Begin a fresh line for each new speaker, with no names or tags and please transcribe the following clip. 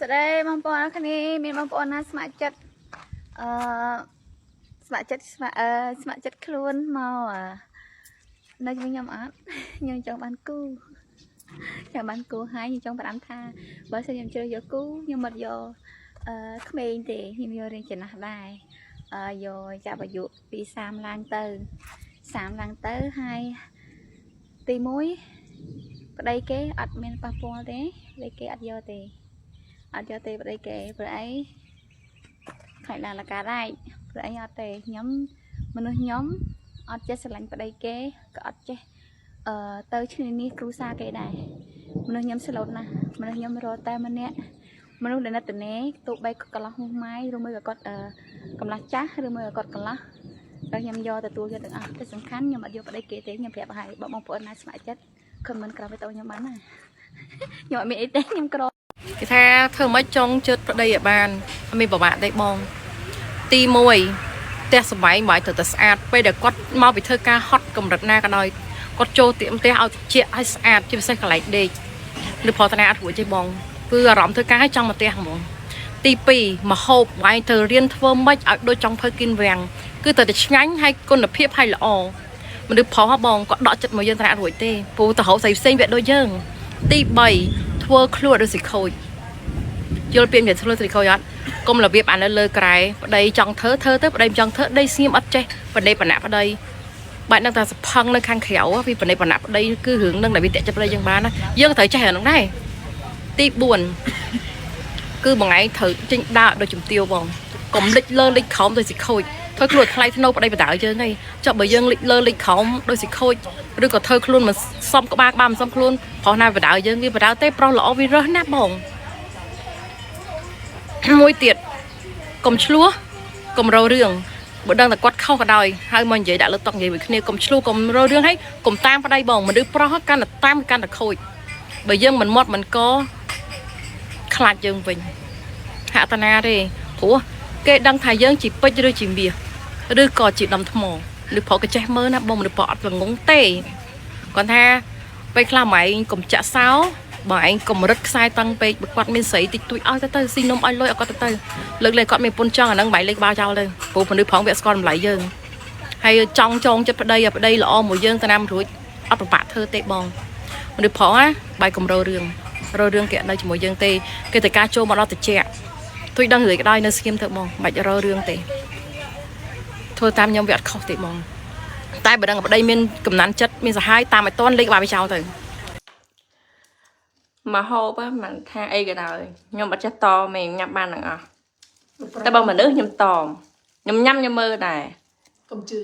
សួស្តីបងប្អូនអរគ្នាមានបងប្អូនណាស្ម័គ្រចិត្តអឺស្ម័គ្រចិត្តស្ម័គ្រអឺស្ម័គ្រចិត្តខ្លួនមកអឺនៅជាមួយខ្ញុំអត់ ខ្ញុំចង់បានគូចង់បានគូហើយខ្ញុំចង់ផ្ដាំថាបើសិនខ្ញុំជ្រើសយកគូខ្ញុំមិនយកអឺក្មេងទេខ្ញុំយករៀងចំណាស់ដែរអឺយកចាប់អាយុពី30ឡើងទៅ30ឡើងទៅហើយទី1ប្តីគេអត់មានប៉ះពាល់ទេប្តីគេអត់យកទេ អត់យកទេប្តីគេព្រោះអីខ្លាចឡើងលកាដែរព្រោះអីអត់ទេខ្ញុំមនុស្សខ្ញុំអត់ចេះស្រឡាញ់ប្តីគេក៏អត់ចេះអឺទៅឈ្នានីសគ្រួសារគេដែរមនុស្សខ្ញុំស្លូតណាស់មនុស្សខ្ញុំរត់តែម្នាក់មនុស្សដែលនិតតនេទោះបីកន្លោះហួសម៉ាយឬមួយក៏គាត់អឺកំឡោះចាស់ឬមួយក៏គាត់កន្លោះតែខ្ញុំយកទទួលយកទាំងអស់តែសំខាន់ខ្ញុំអត់យកប្តីគេទេខ្ញុំប្រាប់ឲ្យបើបងប្អូនណាស្ម័គ្រចិត្ត comment ក្រោមវីដេអូខ្ញុំបានណាខ្ញុំអត់មានអីទេខ្ញុំក្រ
គេថាធ្វើម៉េចចង់ជិតប្តីឲ្យបានអត់មានប្របាក់ទេបងទី1ផ្ទះសម្បែងមិនត្រូវតែស្អាតពេលដែលគាត់មកពីធ្វើការហត់កម្រិតណាក៏ដោយគាត់ចូលទៀមផ្ទះឲ្យត្រជាក់ឲ្យស្អាតជាពិសេសកន្លែងដេកឬប្រតនាអត់រួចទេបងគឺអារម្មណ៍ធ្វើការឲ្យចង់មកផ្ទះហ្មងទី2មហូបបងឯងត្រូវរៀនធ្វើម៉េចឲ្យដូចចង់ធ្វើគិនវាំងគឺត្រូវតែឆ្ងាញ់ហើយគុណភាពហើយល្អមនុស្សប្រុសហ៎បងគាត់ដកចិត្តមកយើងត្រាក់រួចទេព្រោះទៅរកស្អីផ្សេងវាដូចយើងទី3ធ្វើខ្លួនដូចសិខូច យល់ពីនិយាយធ្វើស្រីខូចអត់កុំរបៀបអានៅលើក្រែប្តីចង់ធ្វើធ្វើទៅប្តីមិនចង់ធ្វើដីស្ងៀមអត់ចេះបដិបណៈប្តីបែបហ្នឹងតែសផឹងនៅខាងក្រៅពីបដិបណៈប្តីគឺរឿងហ្នឹងដែលវាតាក់ចិត្តប្តីយើងបានណាយើងត្រូវចេះរឿងហ្នឹងដែរទី4គឺបងឯងត្រូវចេញដើរដូចជំទាវបងកុំលិចលើលិចក្រោមដូចសិខូចធ្វើខ្លួនថ្លៃធ្នូប្តីបដៅយើងហីចុះបើយើងលិចលើលិចក្រោមដូចសិខូចឬក៏ធ្វើខ្លួនមិនសមក្បាលក្បាលមិនសមខ្លួនប្រុសណាបដៅយើងវាបដៅទេប្រុសល្អវារើសណាបង មួយទៀតកុំឆ្លោះកុំរោរឿងបើដឹងតែគាត់ខុសក៏ដោយហើយមកនិយាយដាក់លើតុនិយាយមួយគ្នាកុំឆ្លោះកុំរោរឿងហើយកុំតាមប្តីបងមនុស្សប្រុសកាន់តែតាមកាន់តែខូចបើយើងមិនមាត់មិនកខ្លាចយើងវិញហតនាទេព្រោះគេដឹងថាយើងជាពេជ្រឬជាមាសឬក៏ជាដុំថ្មឬប្រុសក៏ចេះមើលណាបងមនុស្សប្រុសអត់ល្ងងទេគាត់ថាពេលខ្លះម៉ែងកុំចាក់សោបើឯងកុំរឹតខ្សែតឹងពេកបើគាត់មានស្រីតិចតួចឲ្យទៅទៅស៊ីនំឲ្យលុយឲ្យគាត់ទៅទៅលើកលែងគាត់មានពុនចង់អាហ្នឹងបាយលេខក្បាលចោលទៅព្រោះមនុស្សផងវាស្គាល់តម្លៃយើងហើយចង់ចងចិត្តប្តីឲ្យប្តីល្អមួយយើងទៅណាមិនរួចអត់ប្របាក់ធ្វើទេបងមនុស្សផងណាបាយកុំរោរឿងរោរឿងគេអត់នៅជាមួយយើងទេគេតែការចូលមកដល់តិចទួយដឹងរឿងក៏ដោយនៅស្ងៀមទៅបងមិនបាច់រោរឿងទេធ្វើតាមខ្ញុំវាអត់ខុសទេបងតែបើដឹងប្តីមានកំណាន់ចិត្តមានសហាយតាមឲ្យតន់លេខក្បាលវាចោលទៅ
មកហូបមិនថាអីក៏ដោយខ្ញុំអត់ចេះតមែនញ៉ាំបានទាំងអស់តែបើមនុស្សខ្ញុំតមខ្ញុំញ៉ាំខ្ញុំមើលដែរ
កុំជឿ